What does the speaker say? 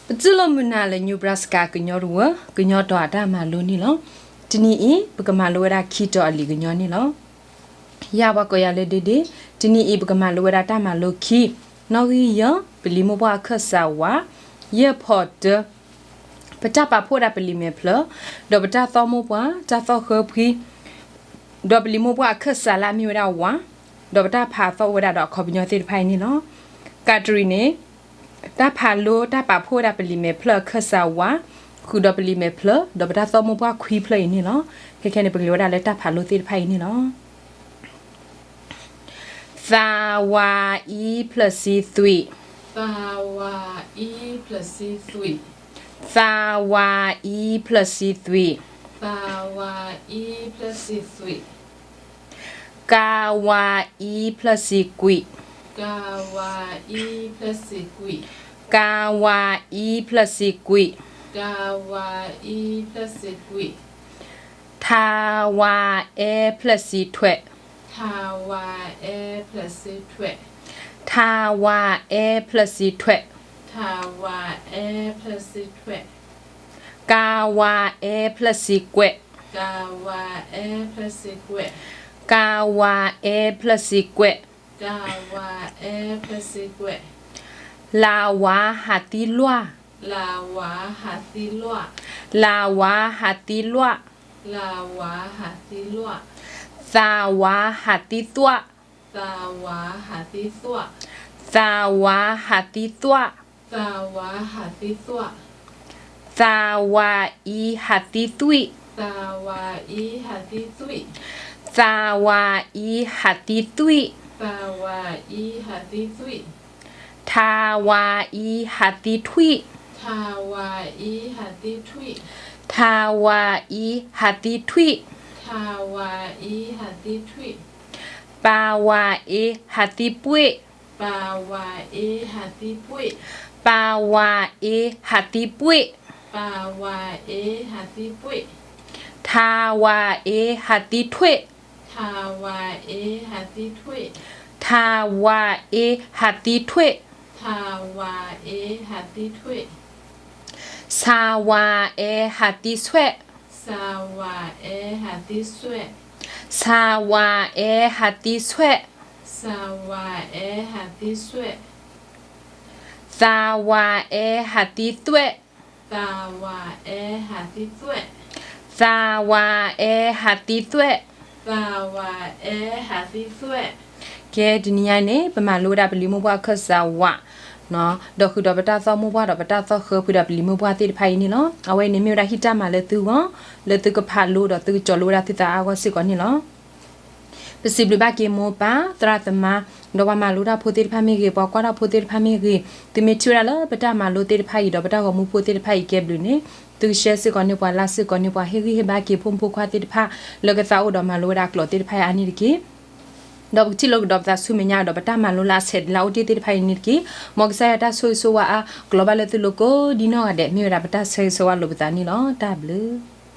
ပတူၢ်လိာ်မုာ်နၤလၢ Nebraska ကညီတဝၢ ကညီတီၤအတၢ်မၤလိန့ၣ်လီၤ. တနံၤအံၤ ပကမၤလိဝဲဒၣ်ခံတီၤအလံာ်ကညီန့ၣ်လီၤ. ယၤပှၤကိးယၤလၢဒ့ဒ့, တနံၤအံၤ ပကမၤလိဝဲဒၣ်တၢ်မၤလိခံ, နီၣ်ဂံၢ်ယဲၢ်, ပလံာ်မိၢ်ပှၢ်အခၢၣ်စးဝး, ယဲၢ်ဖီတၢ, ပတၢ်ပာ်ဖှိၣ်ဝဲဒၣ်ပလံာ်မဲာ်ဖျၢၣ်, ဒီးပတၢ်သီၣ်မိၢ်ပှၢ်, တၢ်သီၣ်ဃၢဖှံ, ဒီးပလံာ်မိၢ်ပှၢ်အခၢၣ်စးလၢအမ့ၢ်ဝဲဒၣ်ဝး, ဒီးပတၢ်ဖးသီၣ်ဝဲဒၣ်ဒီးအခီပညီသ့ၣ်တဖၣ်အံၤန့ၣ်လီၤ. ကးတရံးန့ၣ် တၢ်ဖးလိတၢ်ပာ်ဖှိၣ်ဝဲဒၣ်ပလံာ်မဲာ်ဖျၢၣ်အခၢၣ်စးဝး, ဃုာ်ဒီးပလံာ်မဲာ်ဖျၢၣ်, ဒီးပတၢ်သီၣ်မိၢ်ပှၢ်ခွံဖျၢၣ်အံၤန့ၣ်လီၤ. ခဲခဲန့ၣ် ပကလဲၤဝဲဒၣ်လၢတၢ်ဖးလိသ့ၣ်တဖၣ်အံၤန့ၣ်လီၤ. သးဝးအံဖျၢၣ်ဆံသွံၣ်, သးဝးအံဖျၢၣ်ဆံသွံၣ်, သးဝးအံဖျၢၣ်ဆံသွံၣ်, သးဝးအံဖျၢၣ်ဆံသွံၣ်, ကးဝးအံဖျၢၣ်ဆံကွံာ်, ကးဝးအံဖျၢၣ်ဆံကွံာ်, ကးဝးအံဖျၢၣ်ဆံကွံာ်, ကးဝးအံဖျၢၣ်ဆံကွံာ်, ထးဝးအဲဖျၢၣ်ဆံထွဲ, ထးဝးအဲဖျၢၣ်ဆံထွဲ, ထးဝးအဲဖျၢၣ်ဆံထွဲ, ထးဝးအဲဖျၢၣ်ဆံထွဲ, ကးဝးအဲဖျၢၣ်ဆံကွဲး, ကးဝးအဲဖျၢၣ်ဆံကွဲး, ကးဝးအဲဖျၢၣ်ဆံကွဲး, ကးဝးအဲဖျၢၣ်ဆံကွဲး, လးဝးဟးသံလွၢ်, လးဝးဟးသံလွၢ်, လးဝးဟးသံလွၢ်, လးဝးဟးသံလွၢ်, သးဝးဟးသံသွၣ်, သးဝးဟးသံသွၣ်, သးဝးဟးသံသွၣ်, သးဝးဟးသံသွၣ်, သးဝးအံဟးသံသွံၣ်, သးဝးအံဟးသံသွံၣ်, သးဝးအံဟးသံသွံၣ်, သးဝးအံဟးသံသွံၣ်, ထးဝးအံဟးသံထွံၣ်, ထးဝးအံဟးသံထွံၣ်, ထးဝးအံဟးသံထွံၣ်, ထးဝးအံဟးသံထွံၣ်, ပးဝးအ့ဟးသံပှ့ၢ်, ပးဝးအ့ဟးသံပှ့ၢ်, ပးဝးအ့ဟးသံပှ့ၢ်, ပးဝးအ့ဟးသံပှ့ၢ်, ထးဝးအ့ဟးသံထွံၣ်, ထးဝးအ့ဟးသံထွံၣ်, ထးဝးအ့ဟးသံထွံၣ်, ထးဝးအ့ဟးသံထွံၣ်, ဆးဝးအ့ဟးသံသွဲး, ဆးဝးအ့ဟးသံသွဲး, ဆးဝးအ့ဟးသံသွဲး, ဆးဝးအ့ဟးသံသွဲး, သးဝးအ့ဟးသံသွဲး, သးဝးအ့ဟးသံသွဲး, သးဝးအ့ဟးသံသွဲး, သးဝးအ့ဟးသံသွဲး. ကဲ တနံၤညါန့ၣ် ပမၤလိဝဲဒၣ်ပလံာ်မိၢ်ပှၢ်အခၢၣ်စးဝး, ဒီးဃုာ်ဒီးပတၢ်သီၣ်မိၢ်ပှၢ်ဒီးပတၢ်သီၣ်ဃၢဖှံဒီးပလံာ်မိၢ်ပှၢ်သ့ၣ်တဖၣ်အံၤန့ၣ်လီၤ. အဝဲအံၤန့ၣ်မ့ၢ်ဝဲဒၣ်ဟံၣ်တၢ်မၤလၢသုဂီၢ်, လၢသုကဖးလိဒီးသုကကၠီၤလိဝဲဒၣ်သုသးအါဂီၢ်စ့ၢ်ကီးန့ၣ်လီၤ. ပစံးဘျုးဘၣ်က့ၤမိၢ်ပၢ်သရၣ်သမါ, ဒီးပှၤမၤလိတၢ်ဖိသ့ၣ်တဖၣ်မ့ၢ်ဂ့ၤ, ပှၤကွၢ်တၢ်ဖိသ့ၣ်တဖၣ်မ့ၢ်ဂ့ၤ, သုမ့ၢ်ထံၣ်ဝဲဒၣ်လၢပတၢ်မၤလိသ့ၣ်တဖၣ်အံၤ ဒီးပတၢ်ဂီၤမူဖိသ့ၣ်တဖၣ်အံၤကဲဘျုးန့ၣ်, သုကshareစ့ၢ်ကီးန့ၢ်ပှၤ, likeစ့ၢ်ကီးန့ၢ်ပှၤ, ဟ့ၣ်ဂံၢ်ဟ့ၣ်ဘါက့ၤဖိမုၣ်ဖိခွါသ့ၣ်တဖၣ် လၢကသးအိၣ်ဒီးမၤလိဝဲဒၣ်ကျိာ်သ့ၣ်တဖၣ်အံၤအါန့ၣ်တက့ၢ်. ဒီးပကထံၣ်လိာ်ကဒီးပသးဆူမဲာ်ညါဒီးပတၢ်မၤလိလၢအဆဲးလၢအအိၣ်တ့ၢ်သ့ၣ်တဖၣ်အံၤန့ၣ်တက့ၢ်. မ်ကစၢ်ယွၤတၢ်ဆိၣ်ဂ့ၤဆိၣ်ဝါအါ ကလီၤဘၣ်လၢသုလိၤကိးဒ်နီၢ်ဂၤဒဲး မ့ၢ်ဝဲဒၣ်ပတၢ်ဆၢဂ့ၤဆၢဝါလိာ်ပသးန့ၣ်လီၤ. တၢ်ဘျုး